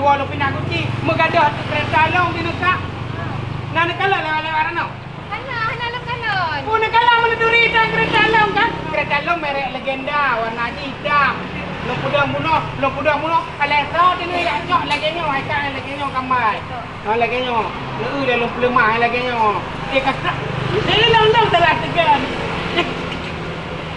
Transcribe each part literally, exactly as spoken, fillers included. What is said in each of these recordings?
Lôn pinah kunci, meugadôh keureta lôn di neuka. Na neukalon lewat-lewat ranoe? Hana, hana lôn kalon. Oh, neukalon meunuri dan keureta lôn kan? Keureta lôn merek legenda, warna jih itam. Lôn peudong bunoe, lôn peudong bunoe. Kalau soe teuh jak cok lagèe nyoe, hai ka lagèe nyoe kamai. Ha, lagèe nyoe. Leu dah lôn peuleumah lagèe nyoe. Eh, ka. Eh, lôn, lôn telah tegan.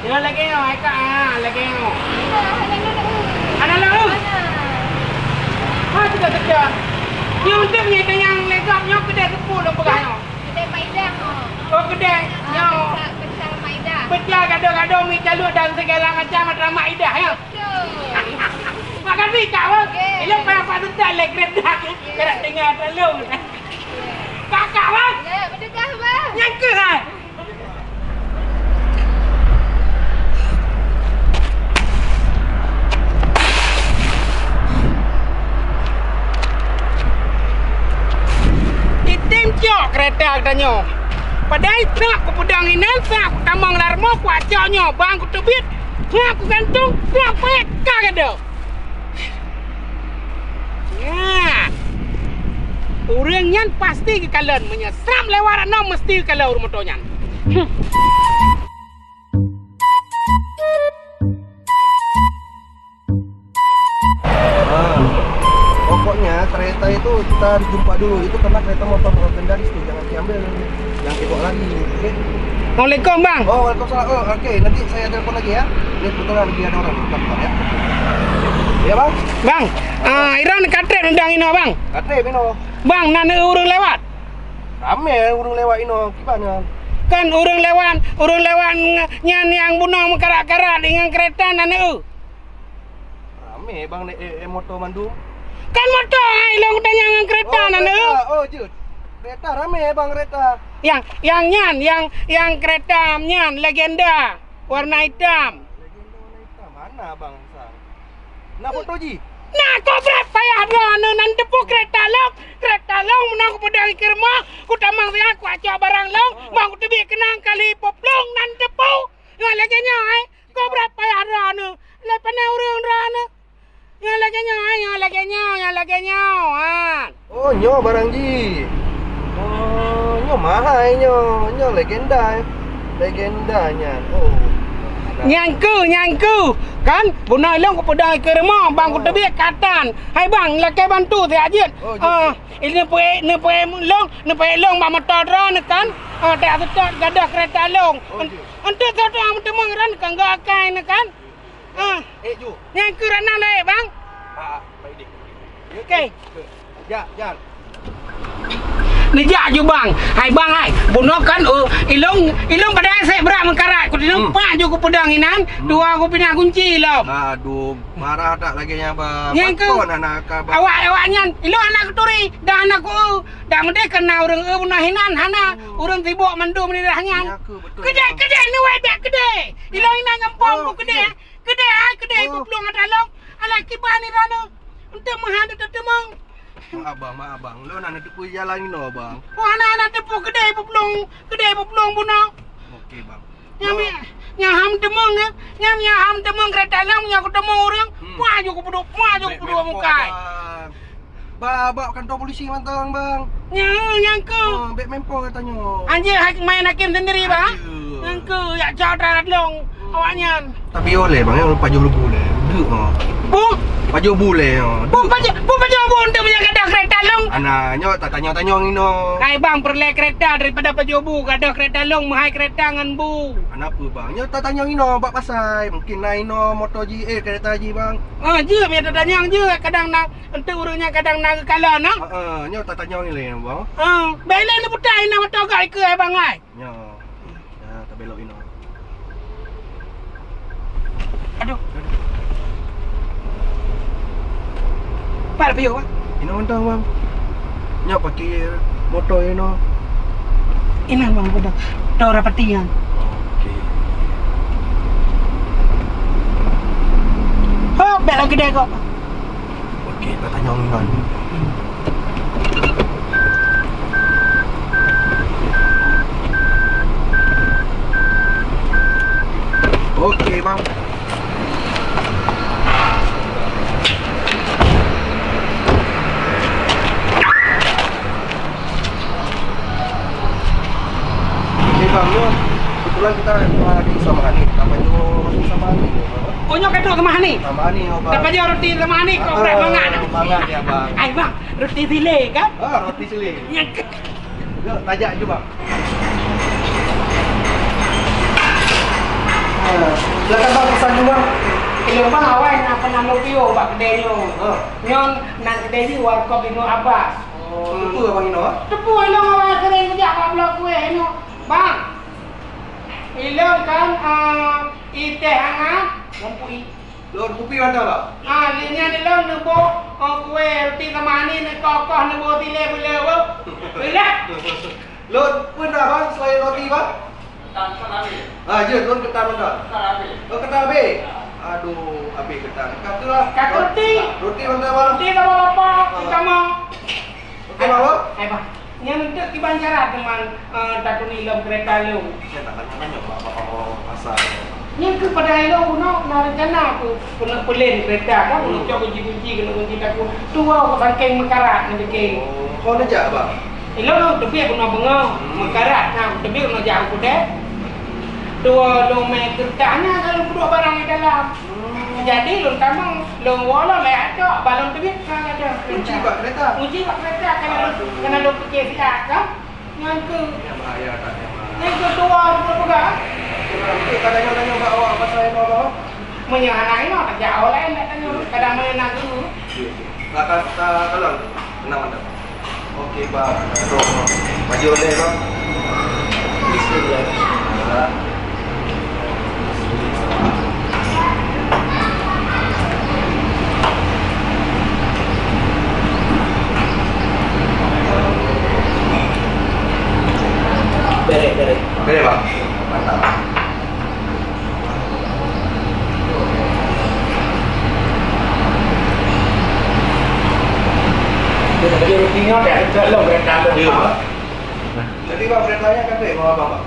Nyoe lagèe nyoe, hai ka, ha, lagèe nyoe. Hana, hana lôn, eh. Hana lôn, eh? Hana. Ha, sudah tekan. Nyoe untuk nyoe tanyong lezat nyoe keudè seupôt lôn peugah nyoe. Keudè Maidah, oh. Oh, keudè nyoe. Pecel, pecel Maidah. Pecel gadoh-gadoh mi calok dan segala macam atra Maidah, ya. Betul. Makasih, Kak, bang. Okey. Ilôn payah pat seutôt lé kereta. Okey. Kena tinggal terlalu. Kak, Kak, bang. Ya, betul, bang. Nyang keuh, hai. Item cok kereta geutanyoe. Padahai sab kupeudong inan, sab kutamong lam rumoh, kuacok nyoe, bang kuteubiet, sab kugantung, sab payah ka geudoh. Nyan. Ureueng nyan pasti geukalon, meunyoe srap lewat ranoe meusti geukalon ureueng moto nyan. Hmm. Ah. Pokoknya kereta itu kita jumpa dulu. Itu karena kereta motor legendaris tuh, jangan diambil. Yang dibawa lagi, oke? Assalamualaikum, Bang. Oh, waalaikumsalam. Oh, oke, nanti saya telepon lagi ya. Ini kebetulan lagi ada orang, bentar, bentar ya. Ya, Bang? Bang, ah, Iran ka trép nendang inoe, Bang. Ka trép inoe. Bang, na ureueng lewat? Ramé ureueng lewat inoe, kiban nyan? Kan ureueng lewat, ureueng lewat nyan nyang bunoe meukarat-karat ngon kereta na eu. Ramé, Bang, eh, eh, moto mandum. Kan moto, hai, lôn tanyong ngon kereta na eu. Oh, kereta. Oh, jeuet. Kereta ramé, Bang, kereta. Nyang, nyang nyan, nyang, nyang kereta nyan legenda, warna itam. Legenda warna itam. Mana, Bang, sang? Na foto jih? Na, kobrat payah droeneuh nan teupeu kereta lôn. Kereta lôn meunan kupeudong ikeue rumoh, kutamong siat, kuacok barang lôn, oh, bang kuteubiet keunong kali peuplueng nan teupeu. Nyoe lagèe nyoe, hai. Kobrat payah droeneuh. Lé pané ureueng droeneuh. Nyoe lagèe nyoe, hai, nyoe lagèe nyoe, nyoe lagèe nyoe, han. Oh, nyoe barang jih. Oh, nyoe mahai nyoe. Nyoe legenda. Legenda nyan. Oh. Nyang keuh, nyang keuh. Kan, bunoe lôn kupeudong ikeue rumoh, bang, oh, kuteubiet katan. Hai bang, lakèe bantu siat jeuet. Oh, jeuet. Ah, ini neupeuék, neupeuék lôn, neupeuék lôn bak moto droeneuh kan. Ah, tak seutôt gadoh kereta lôn. Oh, jeuet. Enteuk soe meuteumèe ran kan gak akai nyoe kan. Ah. Eh, ju. Nyang keuh rot na lé, bang. Ah, ah, baik deh. Okey. Jak, jak. Neujak ju, bang. Hai, bang, hai. Bunoe kan, oh, ilôn, ilôn padahai sép brat meukarat. Ku di nyan, hmm, pat ju kupeudong inan, hmm, dua kupinah kunci lom. Aduh, marah that lagèe nyan, bang. Nyang keuh. Pakon hana ka, bang? Awak, awak nyan, ilôn hana kuturi, dah hana ku, dah meudeh keu na ureueng eu bunoe inan, hana. Hmm. Ureueng sibok mandum di daerah nyan. Nyang keuh, beutôi, bang. Keudeh, keudeh, neuwai bèk keudeh. Ilôn inan gampông ku keudeh. Oh, keudeh. Keudeh, hai, keudeh, oh, peuplueng atra lôn. Alah, kiban ni rot na. Enteuk meuhan teuteumong. Maaf, bang, maaf, bang. Lôn hana teupeu jalan inoe, bang. Oh, hana, hana teupeu keudeh peuplueng, keudeh peuplueng bunoe. Oke, bang. Nyang, nyang ham teumong, ya. Nyang, nyang ham teumong kereta lôn, nyang kuteumong ureueng. Hmm. Puah ju kupeuduek, puah ju kupeuduek mukai. Bang. Ba, bak kantô polisi mantong, bang. Nyan, nyan keuh. Ah, bèk meupo geutanyoe. Anjing, hak-, main hakim sendiri, bang. Aduh. Nyan keuh, jak cok atra lôn, hmm, awak nyan. Tapi oleh, bang, ya, pajoh bu lé. Deuk, ha. Bu? Pajoh bu lé, ha. Bu pajoh, bu pajoh bu untuk meunyo gadoh kereta lôn. Ana, nyoe tatanyong-tanyong inoe. Hai, bang, peureulèe kereta daripada pajoh bu, gadoh kereta lôn, meuhai kereta ngon bu. Kenapa, bang? Nyoe tatanyong inoe bak pasai. Mungkin na inoe moto jih, eh, kereta jih, bang. Ah, jeuet, biasa tatanyong jeuet. Kadang na, enteuk ureueng nyan kadang na geukalon, ah. Heeh, nyoe tatanyong ilèe, bang. Ah, bèk ilèe neubutai na mata gak ikeue, hai, bang, hai. Nyoe. Ya, tabelok inoe. Aduh. Pat piôh, bang? Inoe mantong, bang. Nyoe pakai moto inoe. Inan, bang, moto. Moto Rapati nyan. Oke. Hop, bèk lagèe deh kok. Oke, tatanyong ngon. Oke, bang. Kita cuma di Samani, apa tu, roti Samani? Oh, nyoe ka trok Samani? Samani, oh, Bang. Dapat je roti Samani, kok Ah, berat banget. Banget ya, Bang. Ai, Bang, roti silé kan? Ah, roti silé. Ya. Yuk, tajak je, Bang. Ah, silakan, Bang, pesan dulu, Bang. Ilôn, Bang, awai na peunamu piôh bak keudè nyoe. Ah. Nyoe nan keudè jih Warkop Ibnu Abbas. Oh, hmm. Teupeu, Bang, inoe? Teupeu, ilôn awai sering kujak bak bloe kueh inoe. Bang, ilôn kan, ah, i teh hangat, ngon kupi. Lôn kupi mantong, Bang? Ah, lheueh nyan ilôn neuboh, oh, kueh roti Samani neukoh-koh neuboh silé beuleueh. Beuleueh. Lôn peue na, Bang, selain roti, Bang? Ketan, ketan habis. Ah, jeuet, lôn ketan mantong. Ketan habis. Oh, ketan habis? Ya. Aduh, habis ketan. Ka keuh lah. Ka keuh roti. Roti mantong, Bang. Roti sama apa? Ah. Sama. Oke, Bang, Bang. Hai, Bang. Nyan untuk kiban cara teuma, eh, taturi lom kereta lôn. Saya tak tanya-tanya, Bang, Bang, Bang, Bang, pasal. Nyan keuh padahai lôn bunoe na rencana keuh keuneuk peulen kereta kan, keuneuk cok kunci-kunci, keuneuk kunci takue. Tuwoe keuh sangkeng meukarat nyan dikeu. Oh, ho neujak, Bang? Ilôn lôn teubiet bunoe beungoh, meukarat na teubiet bunoe jak u keudè. Tuwoe lôn mè kereta nyan ka lôn peuduek barang di dalam. Jadi lôn tamong, lôn woe lôn lhèe cok, bah lôn teubiet ka ada. Kunci bak kereta? Kunci bak kereta, kana lôn, kana lôn pike siat kan. Nyan keuh. Nyan bahaya that, nyan bahaya. Nyan keuh tuwoe lôn peugah. Okey, Bang. Okey, ka tanyoe-tanyoe bak awak pasal inoe, Bang. Meunyoe hana inoe, tajak awak laén nak tanyoe. Kadang meunyoe na guru. Okey, okey. Ka, ka, ka, kalon. Tenang mantap. Okey, Bang. Terus, Bang. Maju leh, Bang. Bismillah. Bismillah. Beres, beres. Beres, Bang. Mantap. Jadi rutinnya kayak itu lo kereta lo. Iya, Pak. Jadi, Bang, beritanya kan baik, Bang, Abang, Bang?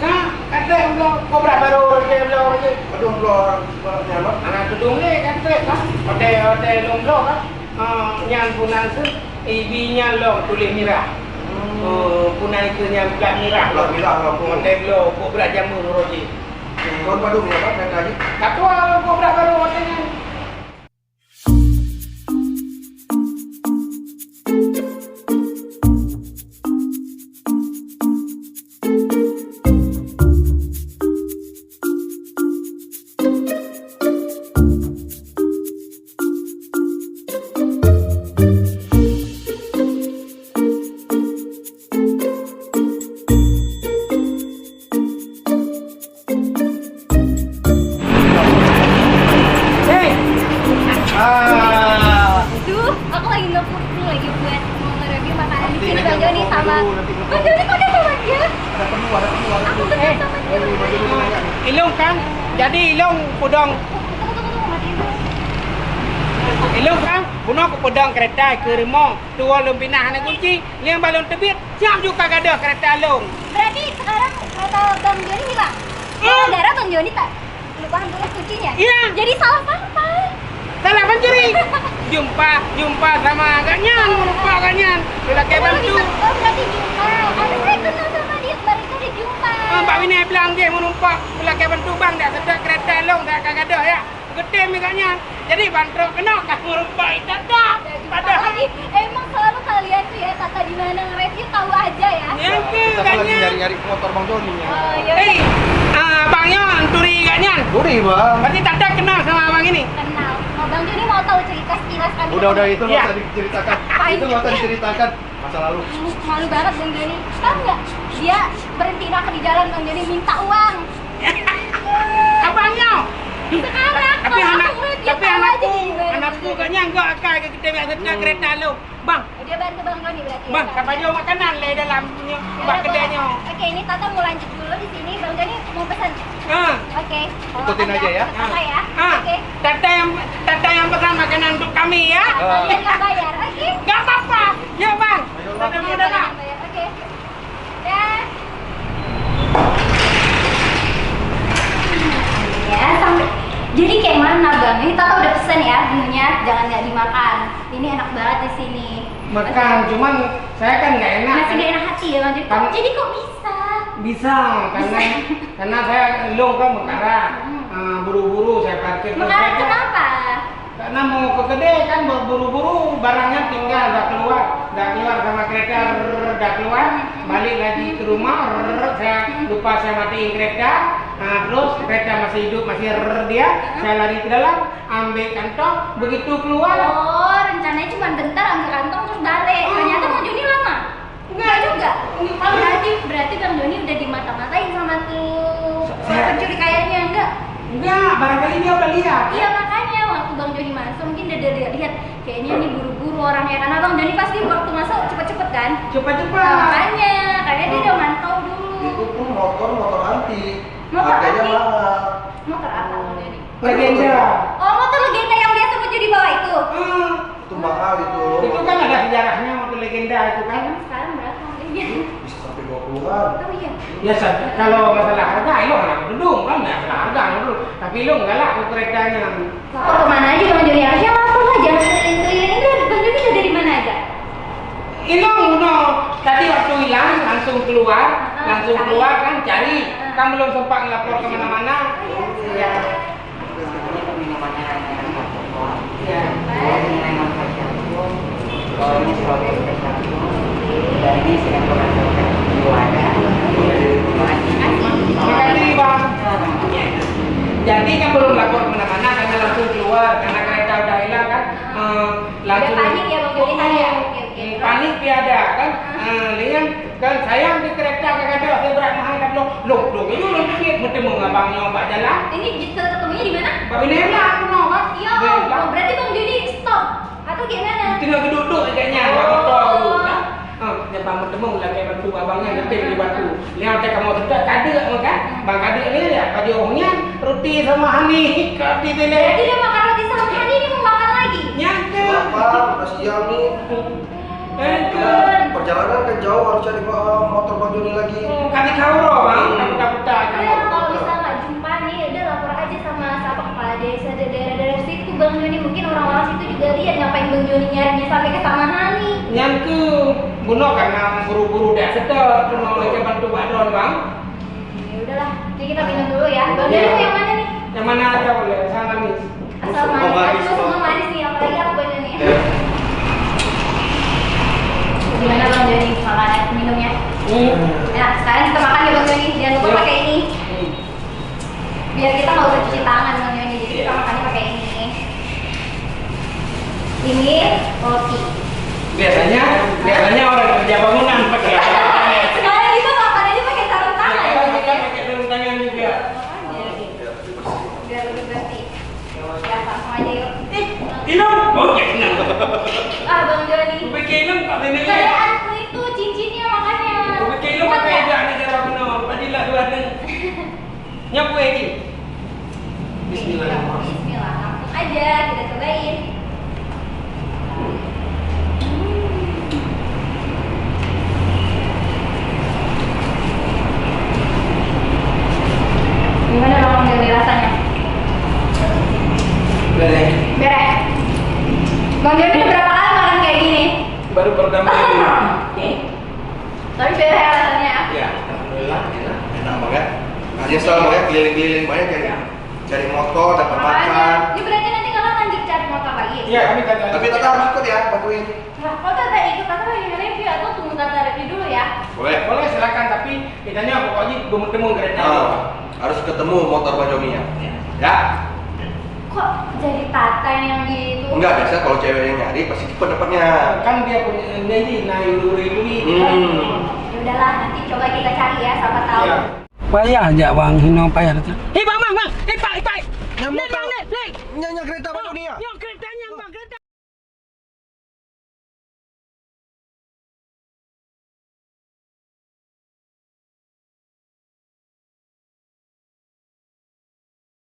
Kan, kan baik, Bang, kobra baru, dia, Bang, dia. Aduh, Bang, Bang, nyaman. Anak tudung ni kan baik, kan? Hotel, hotel Long Block, kan? Ah, nyan pun langsung, ibi nyan long tuléh mirah. Hmm. Oh, pun langsung nyan plat mirah. Plat mirah, Bang. Hotel Long, kobra jamu, Roji. Tahun baru ni, Bang, kereta aja. Satu, kobra baru, hotel nyan. Hei! Ah. Duh, aku lagi nggak food, lagi buat mau nge-review makanan di sini, Bang Joni sama. Bang Joni kok ada sama dia? Ada perlu, ada perlu, ada perlu. Aku kenal sama dia, Bang Joni. Ilong kan? Jadi Ilong pudong. Tunggu, tunggu, tunggu, matiin dulu. Ilong kan? Bunoe ku pudong kereta ke rumah. Tuwo lôn pinah hana kunci. Nyang balon teubiet, siap juga gadoh kereta lôn. Berarti sekarang kereta Bang Joni hilang? Iya. Gara-gara Bang Joni tak lupa ambil kuncinya? Iya. Jadi salah siapa? Salah pencuri. Jumpa, jumpa sama agak nyan, lupa agak nyan. Lelaki bantu. Oh, berarti jumpa. Ada saya kenal sama dia, kemarin tuh dia jumpa. Ah, Mbak Wina bilang dia mau numpak. Lelaki bantu bang, dah sedot kereta lôn, dah gadoh ya. Geutem juga nyan. Jadi ban trok keunoe ka meurumpai that-that. Padahal emang selalu kalian tuh ya, Tata di mana nge-review tahu aja ya. Nyang keu kan nyan. Kita kan lagi nyari-nyari motor Bang Joni ya. Oh, iya. Eh, ah, abang nyoe turi gak nyan. Turi, Bang. Berarti Tata kenal sama abang ini? Kenal. Oh, Bang Joni mau tahu cerita sekilas kan? Udah, udah, itu nggak usah diceritakan. Itu nggak usah diceritakan. Masa lalu. Malu banget Bang Joni. Tahu nggak? Dia berhenti nak di jalan Bang Joni minta uang. Abang nyoe. Sekarang tapi kalau anak, aku nge-review tapi tahu aja anakku, dia gimana. Anakku kayaknya enggak akai ke kita biasa kereta lo. Bang. Dia bantu Bang Joni berarti ya, Bang, Bang? Siapa jual makanan leh dalam nyoe, bak kedai nyoe. Oke, ini Tata mau lanjut dulu di sini. Bang Joni mau pesan. Ah. Oke. Ikutin aja ya. Tata ya. Ah. Oke. Tata yang, Tata yang pesan makanan untuk kami ya. Ah. Kalian yang bayar, oke? Nggak apa-apa. Ya, Bang. Ayo, Bang. Tata mau datang. Oke. Dah. Ya, sampai. Jadi kayak mana, Bang? Ini Tata udah pesen ya menunya, jangan nggak dimakan. Ini enak banget di sini. Makan, oke. Cuman saya kan nggak enak. Masih nggak enak hati ya, Bang? Jadi kok, jadi kok bisa? Bisa, karena, karena saya, lôn kan meukarat. Hmm. Ah, buru-buru saya parkir. Meukarat kenapa? Karena mau ke kedai kan buru-buru, barangnya tinggal, dah keluar, dah keluar sama kereta, rrrr, dah keluar, balik lagi ke rumah, rrrr, saya lupa saya matiin kereta, ah, terus kereta masih hidup, masih rrrr dia, saya lari ke dalam, ambil kantong, begitu keluar. Oh, rencananya cuma bentar ambil kantong terus balik. Hmm. Ternyata Bang Joni lama. Enggak juga. Enggak. Berarti, berarti Bang Joni udah dimata-matain sama tuh pencuri kayanya, enggak? Enggak, barangkali dia udah lihat. Iya, makanya waktu Bang Joni masuk mungkin dia, dia, dia lihat kayaknya ini buru-buru orangnya, karena Bang Joni pasti waktu masuk cepet-cepet kan? Cepet-cepet. Nah, makanya, kayaknya dia udah mantau dulu. Itu pun motor, motor antik. Motor antik? Harganya mahal. Motor apa Bang Joni? Legenda. Oh, motor legenda yang biasa Bang Joni bawa itu? Hmm. Itu mahal itu. Itu kan ada sejarahnya motor legenda itu kan. Emang sekarang berapa harganya? Bisa sampai dua puluhan. Oh iya. Ya, sa-, kalau masalah harga, ilong anak dudung kan, masalah harga dulu. Tapi ilong galak ke keretanya. Lapor ke mana aja Bang Joni? Harusnya lapor lah, jangan keliling-keliling. Ini Bang Joni udah dari mana aja? Ilong, no. Tadi waktu hilang, langsung keluar, ah, langsung cari. Keluar kan, cari. Ah. Kan belum sempat ngelapor ke mana-mana. Oh iya. Ya. Makasih, Bang. Jadi kan belum lapor kemana-mana karena langsung keluar, karena kereta udah hilang kan. Eh, langsung. Udah panik ya, Bang Joni, tadi ya? Oke, oke. Panik tiada kan. Eh, lihat Kan sayang di kereta kadang-kadang saya berat mahal dah belum. Lom, lom, ayo lom sikit bertemu dengan abang nyoe bak jalan. Ini kita ketemunya di mana? Bak Bina Emla aku nyoe kan. Iya, oh, berarti Bang Joni stop atau gimana? Tengah geduk-duduk agaknya, bak motor tu kan. Ha, dia bang bertemu lagi bantu abangnya, dia di bantu. Lihat dia kamu sedap kadek kan. Bang kadek ni ya, baju nyan roti sama hani, roti tele. Berarti dia makan roti sama hani, dia mau makan lagi? Nyangka. Kenapa? Udah siang ni. Perjalanan kan jauh, harus cari, eh, motor Bang Joni lagi. Hmm, kan dikawal, Bang. Kan putar-putar, kan. Udah, kalau misal nggak jumpa nih, udah lapor aja sama siapa, kepala desa di daerah-daerah situ, Bang Joni. Mungkin orang-orang situ juga lihat ngapain Bang Joni nyarinya sampai ke Taman Hani. Nyan tu bunoe karena buru-buru dak sedap, cuma macam bantu Pak Don, Bang. Ya udahlah, jadi kita minum dulu ya. Bang Joni yang mana nih? Yang mana aja boleh, asal manis. Asal manis. Aduh, semua manis nih, apalagi aku banyak nih. Ya. Gimana Bang Joni, makanan minumnya? Hmm. Ya, sekarang kita makan ya Bang Joni. Jangan lupa pakai ini. Hmm. Biar kita nggak usah cuci tangan Bang Joni, jadi kita makannya pakai ini. Ini roti. Biasanya, biasanya orang kerja bangunan pakai. Sekarang kita makan aja pakai sarung tangan. Ya, kita pakai sarung tangan juga. Makanya. Biar lebih bersih. Ya, langsung aja yuk. Eh, hilang. Oh, ya, hilang. Ah, Bang Joni. Kupikir hilang, tak ada nilai. Kayakku itu cincinnya, makanya. Kupikir hilang pakai aja, ada cara benar. Tadi lah dua ada. Nyapu lagi. Bismillahirrahmanirrahim. Bismillah, langsung aja kita cobain. Gimana Bang Joni rasanya? Beres. Beres. Bang Joni udah berapa kali makan kayak gini? Baru pertama kali. Tapi beres ya rasanya ya? Ya, alhamdulillah enak, enak banget. Nyesel banget keliling-keliling banyak cari, cari motor, dapat makan. Makanya, ini berarti nanti kalau lanjut cari motor lagi? Iya, kami kan. Tapi tetap harus ikut ya, bantuin. Nah, kalau Tata ikut, Tata lagi nge-review atau tunggu Tata review dulu ya? Boleh. Boleh, silakan, tapi kitanya pokoknya bertemu kereta. Ah, harus ketemu motor Bang Joni ya. Ya. Kok jadi Tata yang gitu? Enggak, biasa kalau cewek yang nyari pasti cepet dapatnya. Kan dia punya ini, nah, duri-duri kan. Hmm. Ya udahlah, nanti coba kita cari ya, siapa tahu. Iya. Payah jak bang, hino payah tu. Eh, bang, bang, bang. Eh, pak, eh, pak. Nyamuk tak? Nyan, nyan kereta Bang Joni ya? Nyan kereta.